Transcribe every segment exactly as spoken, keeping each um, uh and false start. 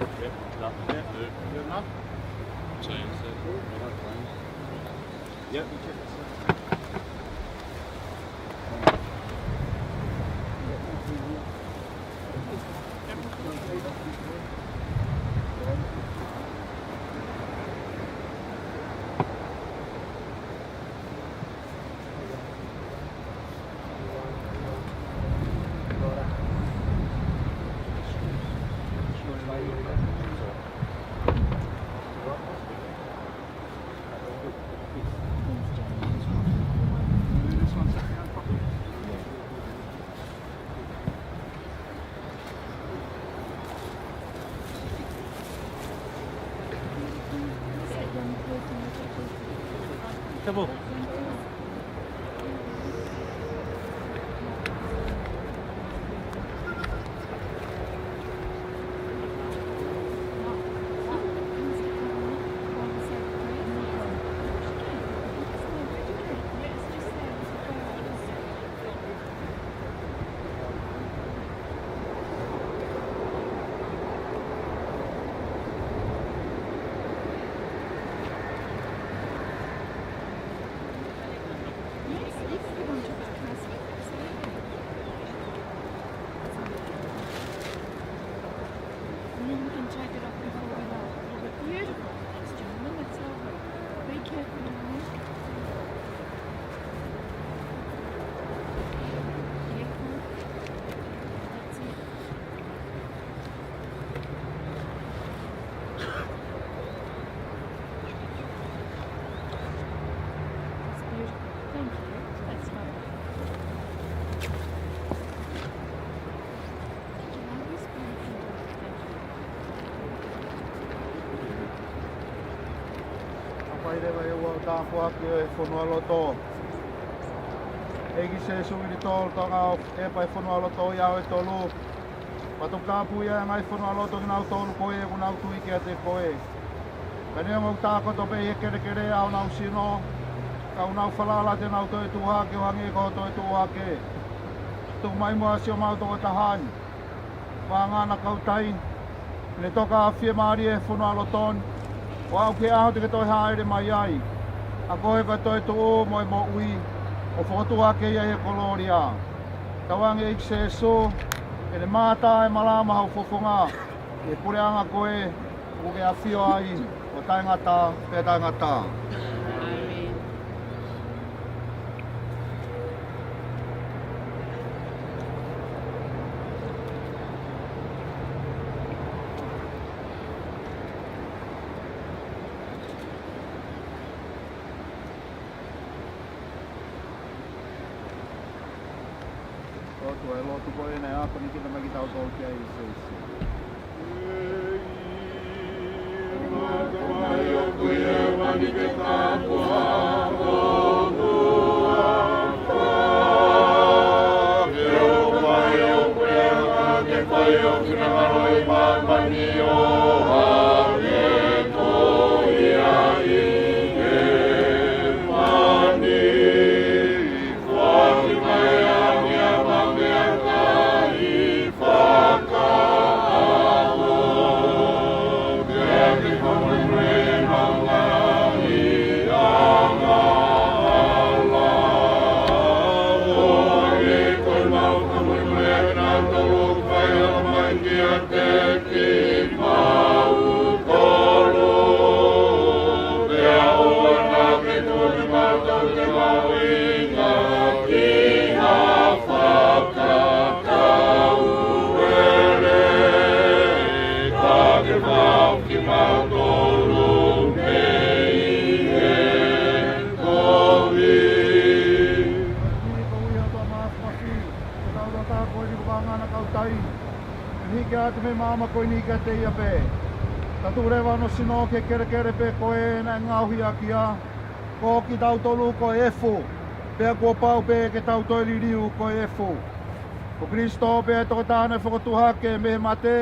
Yep, that's it. Good enough? Change it. Yep. And then we can take it off before we go. Beautiful. Thanks, gentlemen. That's lovely. Be careful, darling. Careful. That's it. That's beautiful. Thank you. That's lovely. Kae lava leva ʻe ua ʻo tāpuaki ʻo e fonualoto. ʻEiki Sēsū ʻi he tolu tanga ʻo e ʻepa ʻo e fonualoto ʻi he ʻaho ʻe tolu. Pea toki tāpui ʻa e ngaahi fonualoto kinautolu ko ē ʻoku nau tui kiate koe. Ka neongo ʻoku tākoto pē ʻi he kelekele ʻa honau sino, ka ʻoku nau falala te nau toe tuʻu hake ʻo hangē ko hoʻo toe tuʻu hake. Tuku mai muʻa siʻomau tokotaha ni, Vāngana Kautahi, ke ne toka fiemālie he fonualoto ni, ʻo aʻu ki he ʻaho te ke toe hāʻele mai ai. ʻA koe ko e toetuʻu mo e moʻui, ʻo fokotuʻu hake ia ʻi he kolōlia. Tauange ʻEiki Sēsū, ke ne mātā e malama hau fofonga, ʻi he puleʻanga ko ē ʻoku ke ʻafio ai, ʻo taʻengata pea taʻengata. ʻĀmeni. Lotu, ʻa e lotu ko ē naʻe ʻamanaki mai kitautolu ki ai ʻe Sēsū. Ko ia ʻa e Tamai Māfimafi, ko e tau tata ko eni ko Vāngana Kautahi. Ke ne hiki atu mei he maama ko eni kiate ia pē. Tau tuku leva hono sino ki he kelekele pē ko ē naʻe ngaohi ʻaki ia. Ko kitautolu ko e efu, pea kuo pau pē ke tau toe liliu ko e efu. Ko Kalaisi pē ʻa e tokotaha naʻe fokotuʻu hake mei he mate,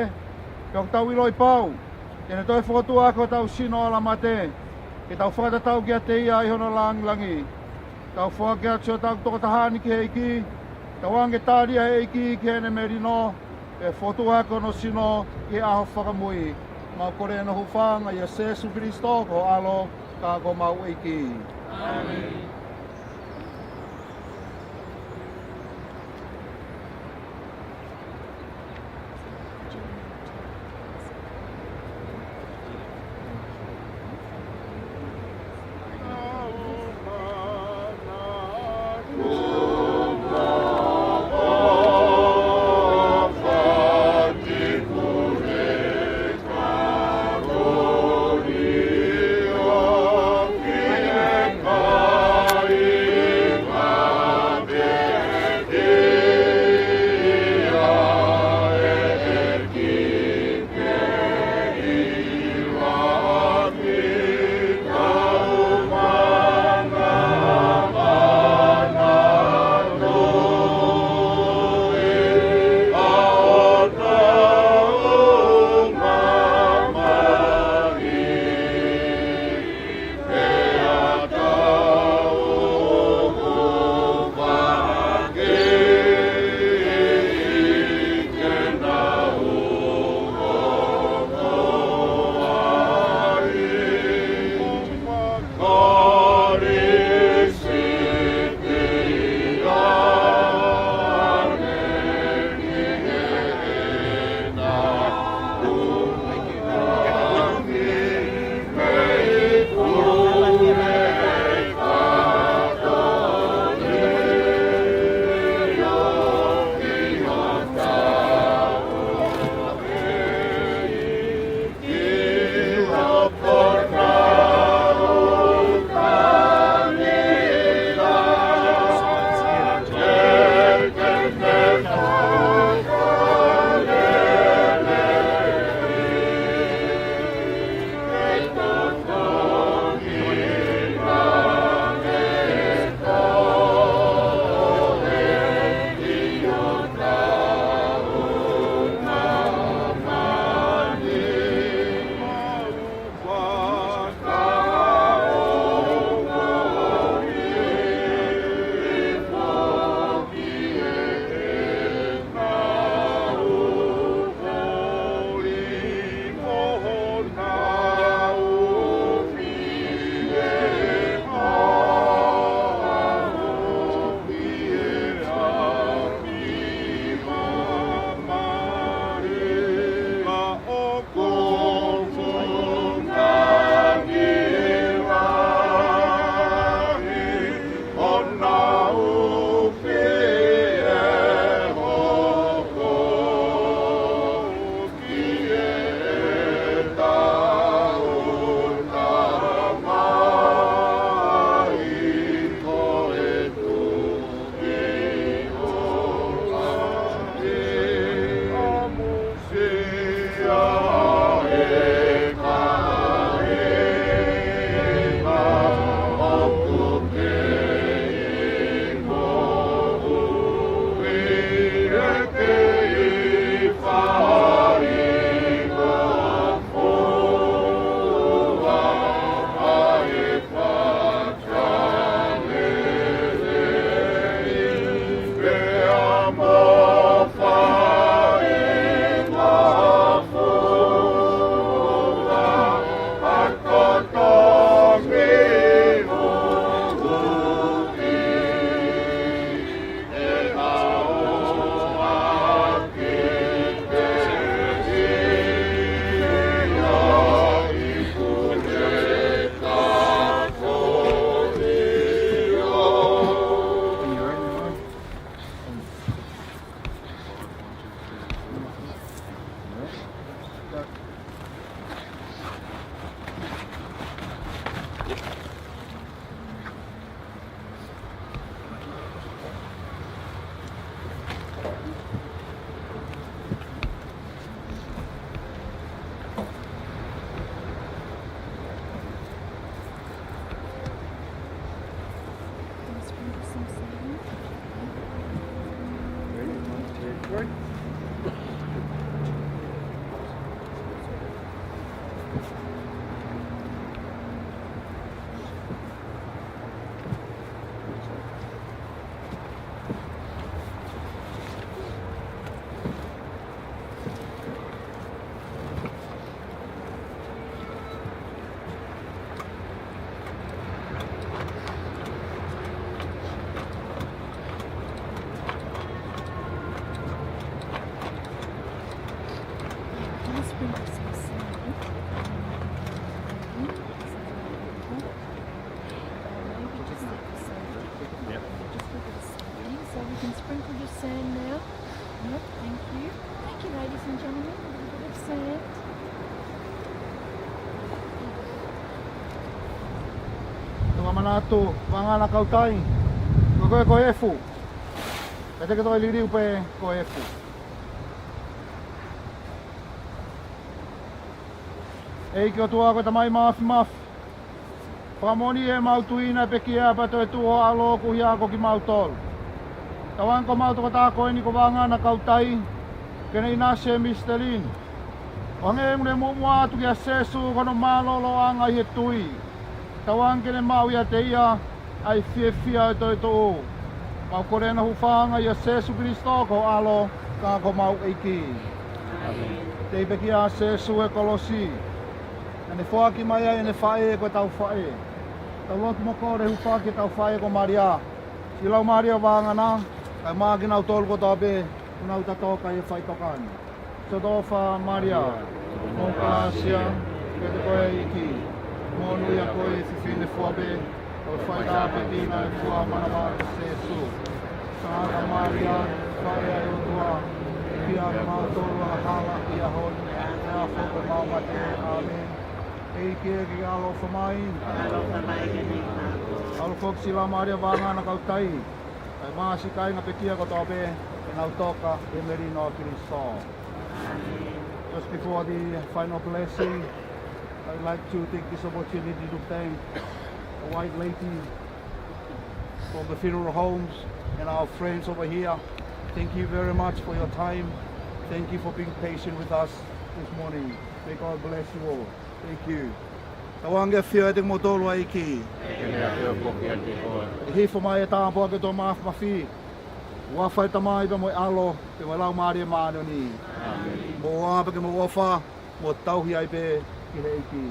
pea ʻoku tau ʻiloʻi pau te ne toe fokotuʻu hake hotau sino ʻalamate, ke tau fakatatau kiate ia ʻi hono lāngilangi. Tau foaki atu siʻotau tokotaha ni ki he ʻEiki, tauange ke tali ia ʻe he ʻEiki ki heʻene melino, Ke fokotuʻu hake hono sino ʻi he ʻaho fakamui. Mau kole ʻa e hūfanga ʻia Sēsū Kilisitō ko ho ʻAlo, ka ko homau ʻEiki. So we can sprinkle the sand now. Yep, thank you. Thank you, ladies and gentlemen. A little bit of sand. Tō manatu, Vāngana Kautai. Ko koe ko e efu. Pea te ke toe liliu pē ko e efu. ʻEiki ʻOtua ko e Tamai Māfimafi, fakamoʻoni ʻemau tui naʻe pekia pea toe tuʻu ho ʻAlo kuo hoko kiate kimautolu. Tauange ko homau tokotaha ko eni ko Vāngana Kautai, ke ne ʻinasi he misiteli ni. ʻO hangē ʻoku ne muʻomuʻa atu kia Sēsū ko hono mālōlōʻanga ʻi he tui. Tauange ke ne maʻu ʻiate ia ʻa e fiefia ʻo e toetuʻu. Mau kole ʻa e hūfanga ʻia Sēsū Kilisitō ko ho ʻAlo, ka ko homau ʻEiki. ʻĒmeni. Teʻeki pekia ʻa Sēsū he kolosi, naʻa ne foaki mai ai ʻene faʻē ko e tau faʻē. Tau lotu mo kole hūfaki ʻetau faʻē ko Malia, siʻi Laumālie ʻo Vāngana, kae ʻumaʻā kinautolu kotoa pē ʻoku nau tatō ki he faʻitoka ni. Siʻoto ʻofa Malia, mo e ʻofa ʻa e ʻEiki, ke te koe ʻEiki, monūʻia koe ʻi he fefine fua pē, ʻo fai tāpuekina ʻa e fua manava ʻo Sēsū. Sangata Malia, faʻē ʻo e ʻOtua, pekia kimautolu angahala ʻi he ʻaho ni, pea ʻi he ʻaho ʻo ʻemau mate. ʻĀmeni. ʻEiki, ke ke ʻaloʻofa mai. ʻAloʻofa mai kiate kimautolu. ʻAloʻofa foki siʻi Laumālie ʻo Vāngana Kautai, kae ʻumaʻā siʻi kāinga pekia kotoa pē, ke nau toka ʻi he melino ʻo Kalaisi. Just before the final blessing, I'd like to take this opportunity to thank the white lady from the funeral homes and our friends over here. Thank you very much for your time. Thank you for being patient with us this morning. May God bless you all. Thank you. Tauange ʻafio ʻiate kimoutolu ʻa e ʻEiki. Ke ne ʻafio foki ʻiate koe. ʻE hifo mai ʻa e tāpuaki ʻa e ʻOtua Māfimafi, huafa ʻo e Tamai pea mo e ʻAlo, pea mo e Laumālie Māʻoniʻoni. ʻĀmeni. Mou ō ā pea ke mou ʻofa, mo tauhi ai pē ki he ʻEiki.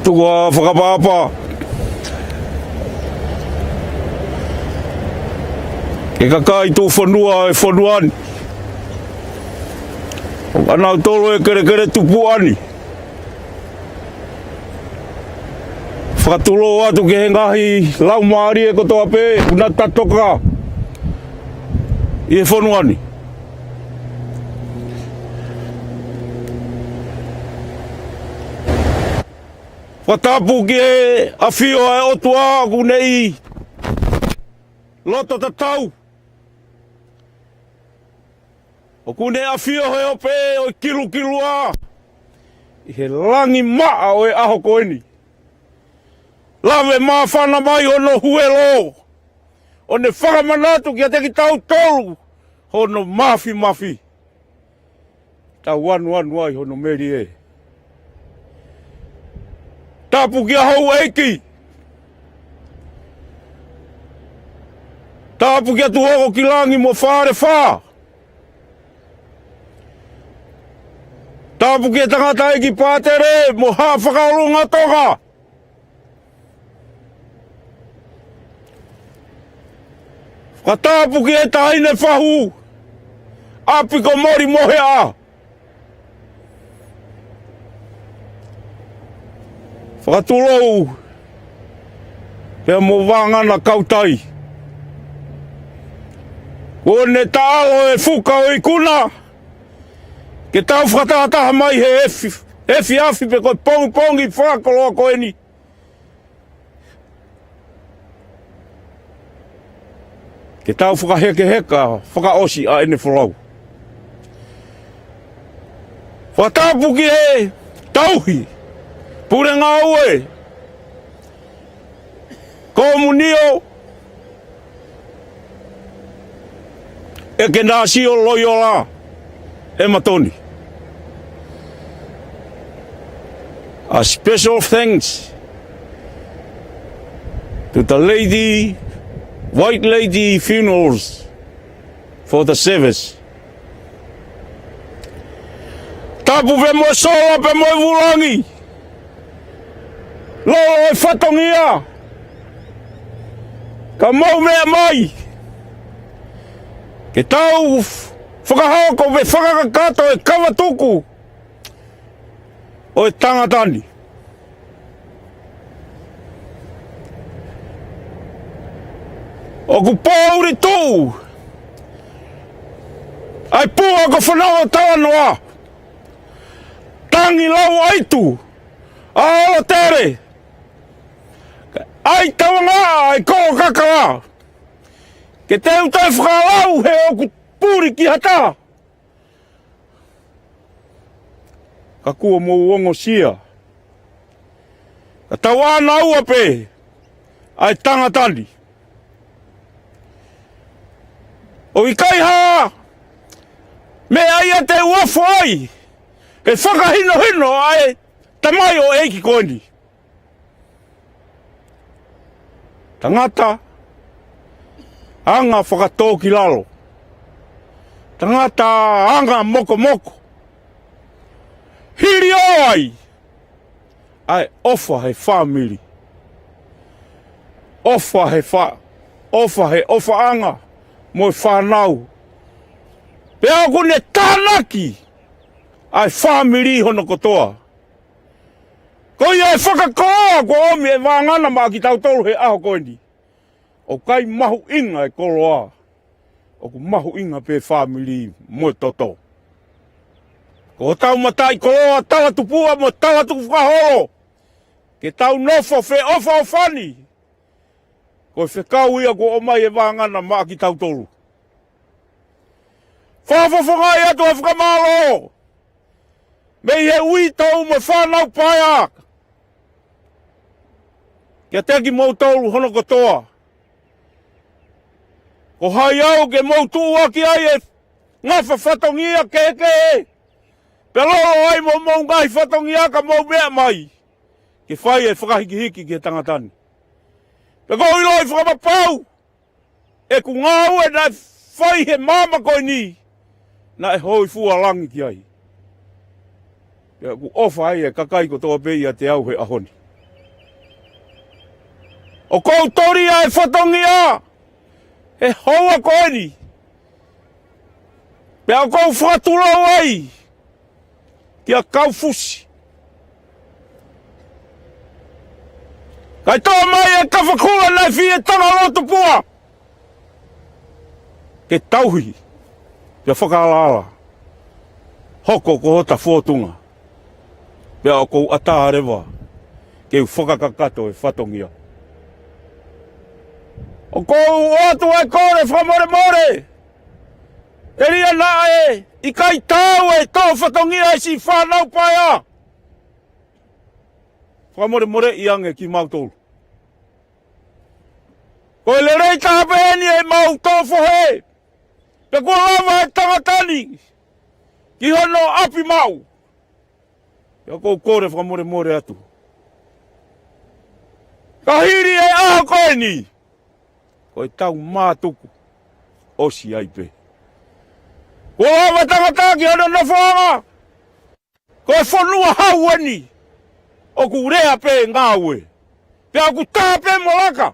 Tuku ā fakaʻapaʻapa ki he kakai tuʻufonua ʻo e fonua ni, ʻo kinautolu ʻi he kelekele tupuʻa ni. Fakatulou atu ki he ngaahi laumālie kotoa pē ʻoku nau tatoka ʻi he fonua ni. Fakatapu ki he ʻafio ʻa e ʻOtua ʻoku ne ʻi loto tatau, ʻoku ne ʻafio he ope ʻo e kilukilua ʻi he langi maʻa ʻo e ʻaho ko eni. Lave māfana mai hono huelo, ʻo ne fakamanatu kiate kitautolu hono mafimafi. Tau anuanu ai hono melie. Tapu kia Houʻeiki. Tapu kia Tuʻihokokilangi mo Falefā. Tapu kia Tangataʻeiki Pātele mo Haʻa Fakaʻolunga Tonga. Fakatapu ki he Taʻahine Fahu, ʻApikomoli Moheʻa. Fakatulou pea mo Vāngana Kautai. Kuo ne taʻalo e fuka ʻo e ikuna ke tau fakatahataha mai he efi-, efiafi pe ko e pongipongi fakakoloa ko eni, ke tau fakahekeheka fakaʻosi ʻa ʻene folau. Fakatapu ki he tauhi, pule ngāue, komunio, ʻEkenasio Loiola ʻEmatoni. A special thanks to the Lady, White Lady Funerals for the service. Tapu pē mo e sola pea mo e vūlangi. Lolo e fatongia. Ka mou meʻa mai ke tau f-, fakahoko pē fakakakato e kavatuku ʻo e tangata ni. ʻOku poʻuli tuʻu ʻa e puha ko Fanongo Talanoa, tangi lau aitu ʻa Olo Tele, ʻai tauangaʻa ʻa e kolo kakala, ke teu toe fakalau he ʻoku puli ki ha taha. Ka kuo mou ongosia, ka tau ʻānaua pē ʻa e tangata ni. ʻOku ʻikai ha meʻa ia te u ofo ai he fakahinohino ʻa e tamaioʻeiki ko eni. Tangata anga fakatōkilalo. Tangata anga mokomoko. Hili ʻo ai ʻa e ʻofa he fāmili. ʻOfa he fa-, ʻofa he ʻofaʻanga mo e fānau. Pea ʻoku ne tānaki ʻa e fāmili hono kotoa. Ko ia e fakakoloa kuo ʻomi ʻe Vāngana maʻa kitautolu he ʻaho ko eni. ʻOku ʻikai mahuʻinga e koloa, ʻoku mahuʻinga pē fāmili mo e toto. Ko hotau mataʻikoloa talatupuʻa mo talatuku fakaholo, ke tau nofo feʻofaʻofani. Ko e fekau ia kuo ʻomai ʻe Vāngana maʻa kitautolu. Fakafofongaʻi atu ha fakamālō mei he uitou mo e fānau paea kiate kimoutolu hono kotoa. Ko hai au ke mou tuʻuaki ai e ngafa fatongia kehekehe, pea lolo ai mo hoʻomou ngaahi fatongia ka mou meʻa mai ke fai e fakahikihiki ki he tangata ni. Pea ʻoku ou ʻiloʻi fakapapau ʻeku ngāue naʻe fai he māmani ko eni, naʻe hōifua langi ki ai. Pea ʻoku ʻofa ai e kakai kotoa pē ʻiate au he ʻaho ni. ʻOku ou toli ʻa e fatongia he houa ko eni. Pea ʻoku ou fakatulou ai kia Kaufusi. Kae toʻo mai e kafakula naʻe fie tanga lotu pua ke tauhi, pea fakaalaala hoko ko hota fōtunga. Pea ʻoku ou ʻatā leva ke u fakakakato e fatongia. ʻOku ou ʻoatu ʻa e kole fakamolemole, telia naʻe ʻikai taau e toʻo fatongia ʻe siʻi fānau paea. Fakamolemoleʻi ange kimautolu. Ko e lelei taha pē eni ʻemau toʻo fohe, pea kuo lava e tangata ni ki hono ʻapi maʻu. Pea ʻoku ou kole fakamolemole atu. Ka hili e ʻaho ko eni, ko e tau mātuku ʻosi ai pē. Kuo lava e tangata ki hono nofoʻanga. Ko e fonua hau eni, ʻoku lea pē ngāue, pea ʻoku tā pē mo laka,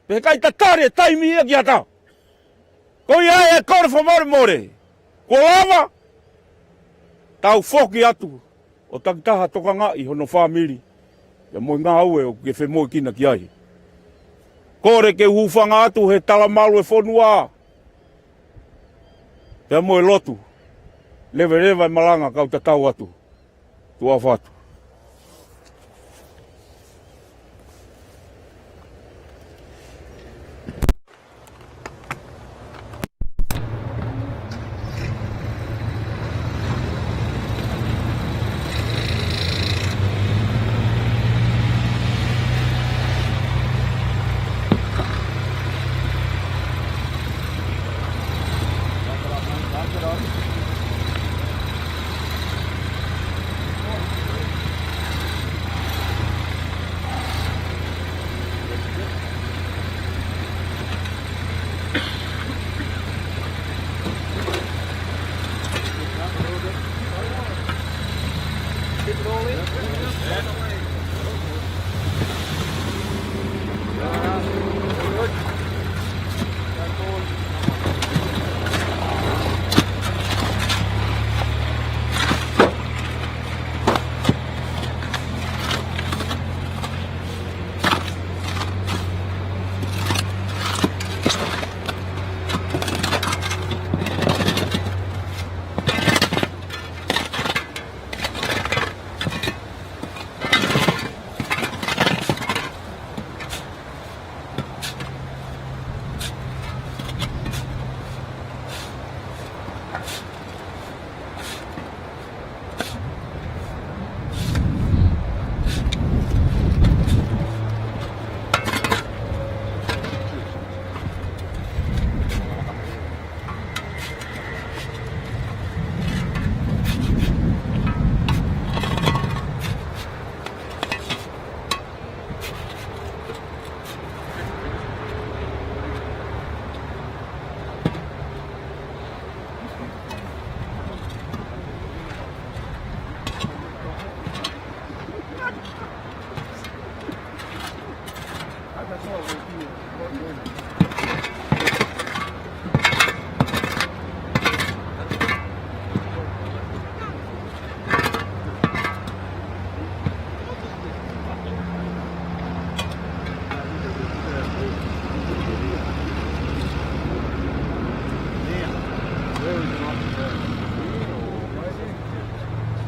pea ʻikai tatali e taimi ia ki ʻatā. Ko ia ai e kole fakamolemole, kuo lava, tau foki atu ʻo takitaha tokangaʻi hono fāmili, pea mo e ngāue ʻoku ke femoʻuekina ki ai. Kole ke u hūfanga atu he talamalu e fonua, pea mo e lotu. Leveleva e malanga kau tatau atu. Tuʻa ʻofa atu.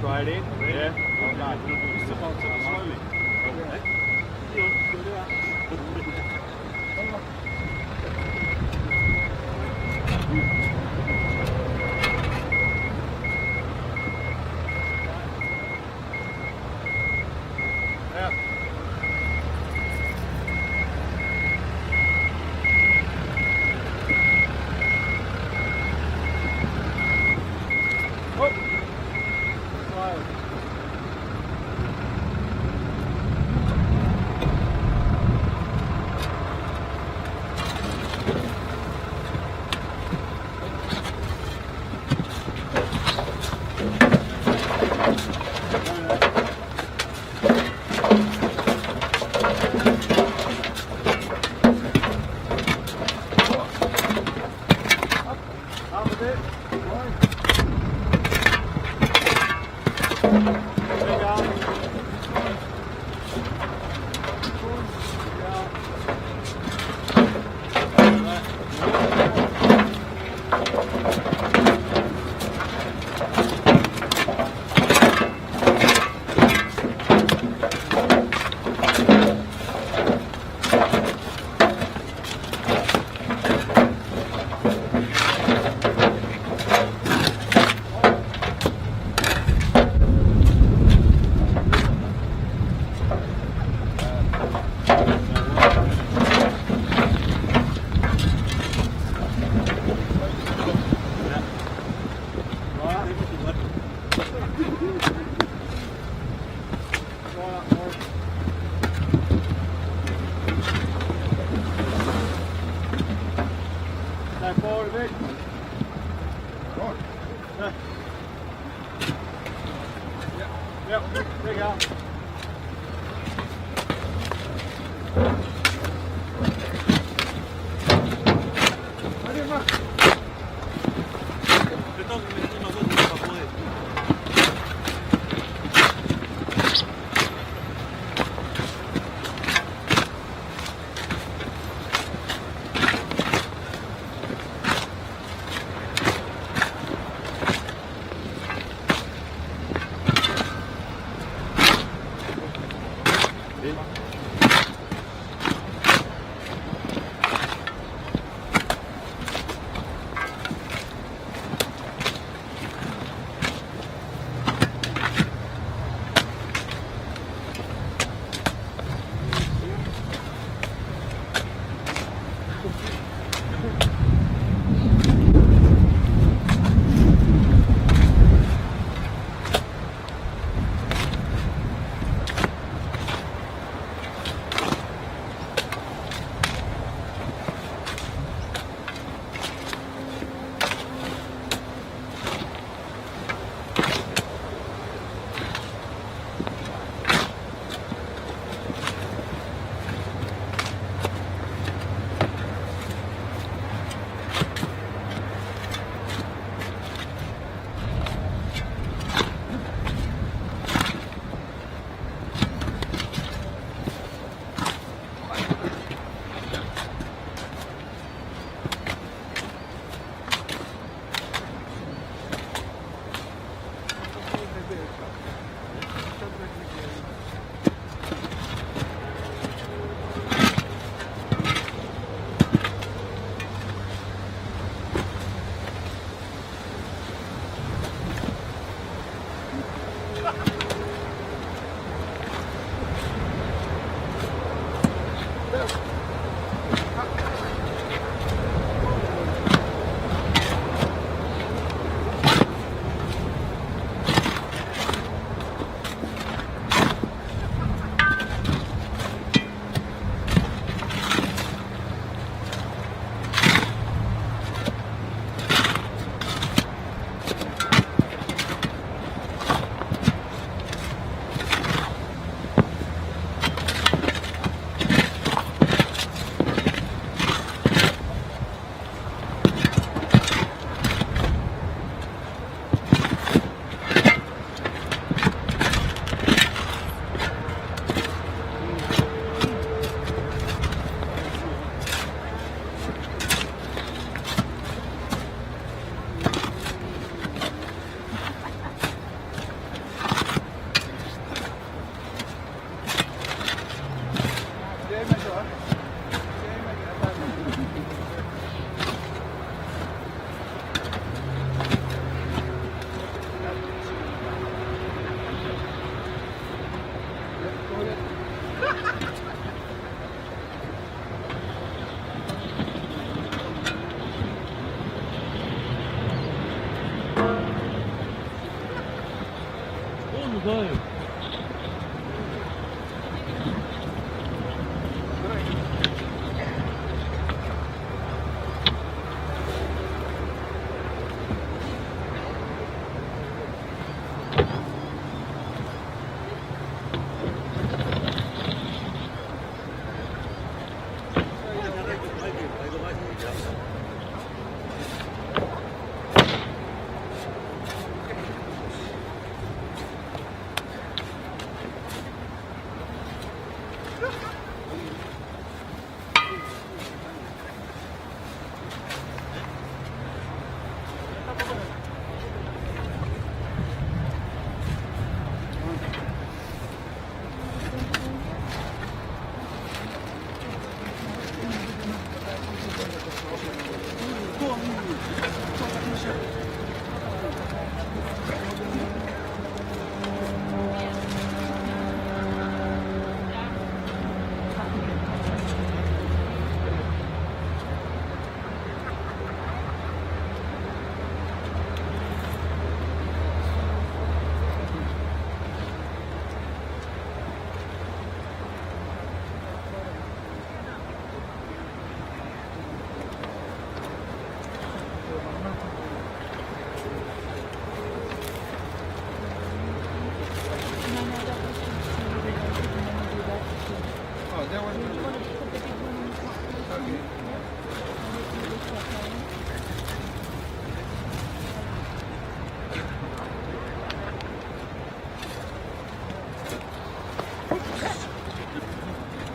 Friday? Yeah. Oh, God. It's about to be swimming. Okay.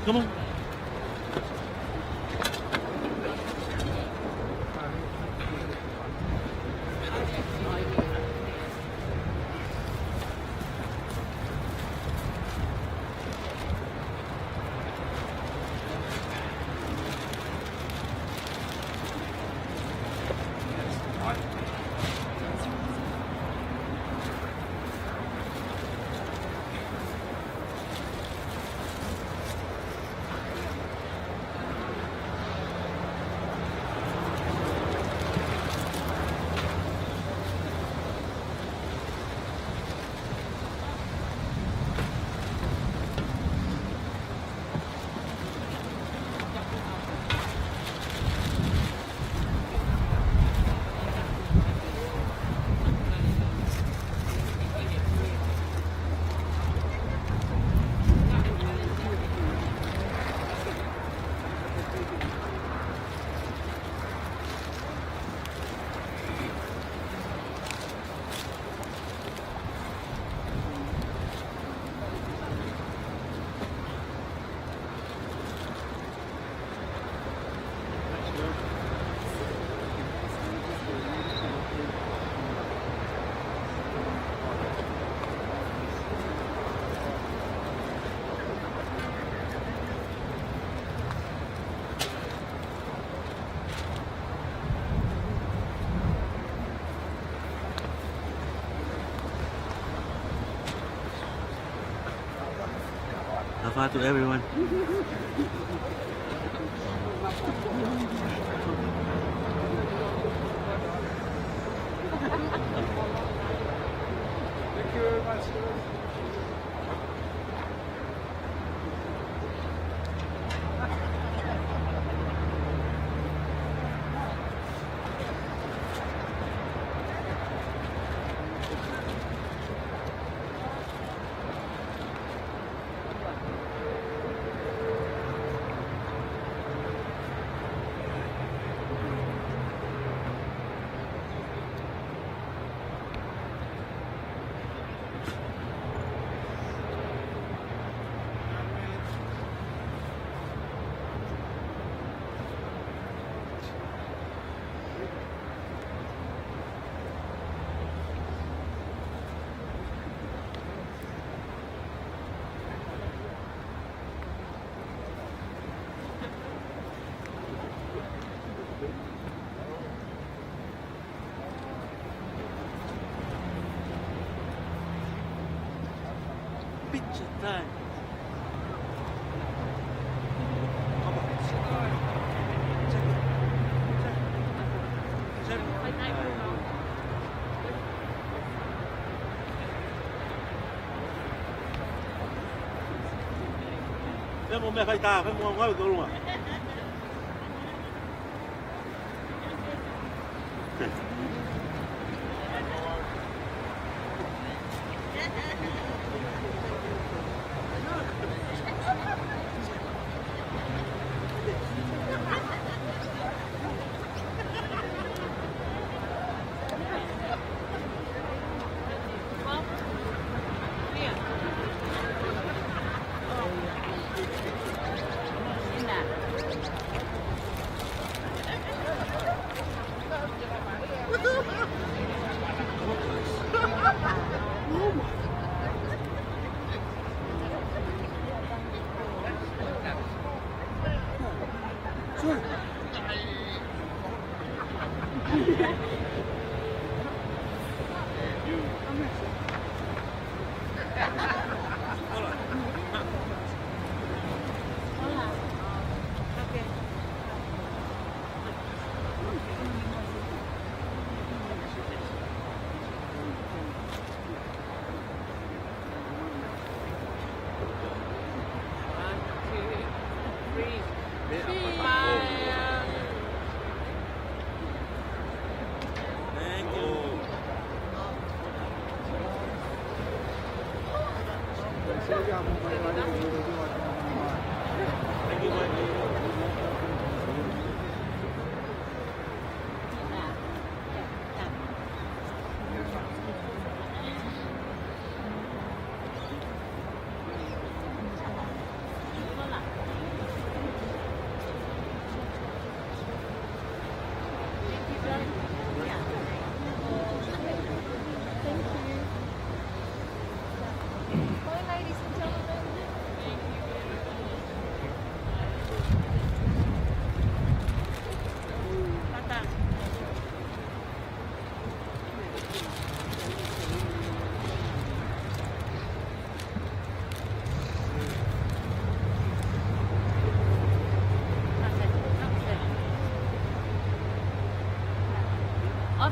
Come on. High five to everyone. Thank you very much. Pizza time. Fai mo meʻa, fai tā, fai mo ngau ke olunga.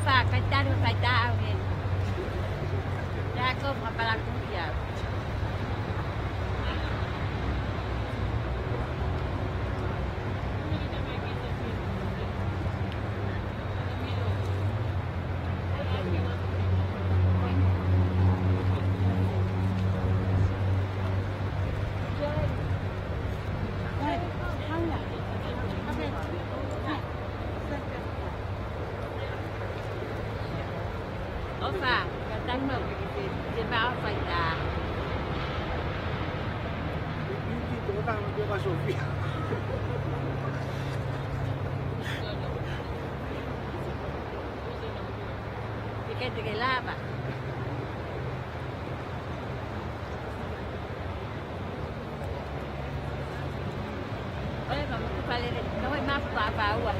Fa, kai talu, kai talu, eh. Ia ko fa pala kuia. ʻOfa, ka taku mau ke ke te mau faitā. Iti tō tama ke ka Sofia. Te ke te ke lava. Oi, ma muku palele, no, oi, ma pa pa ua.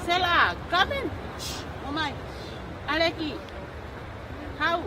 Sela, come in. Oh my. Aleki. Hau.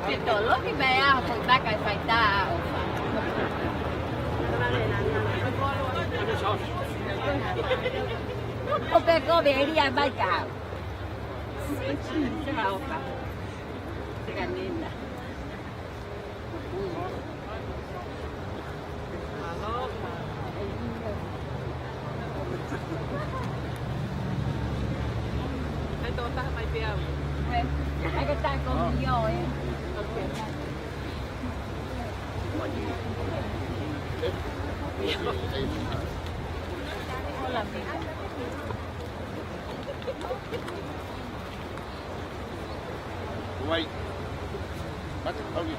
Te toloki mai ʻa e hoko ʻi he faitā ʻofa. Ko pe ko ve ria mai ka. Sika ʻofa. Sika nina. Hola, amiga. Uai. Mate, Pauli.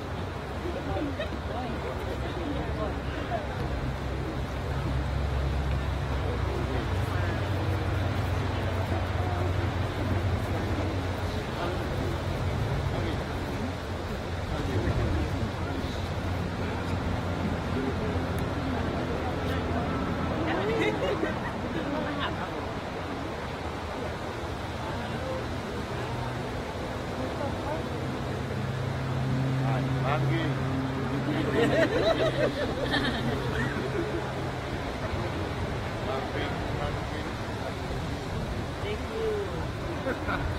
Thank you.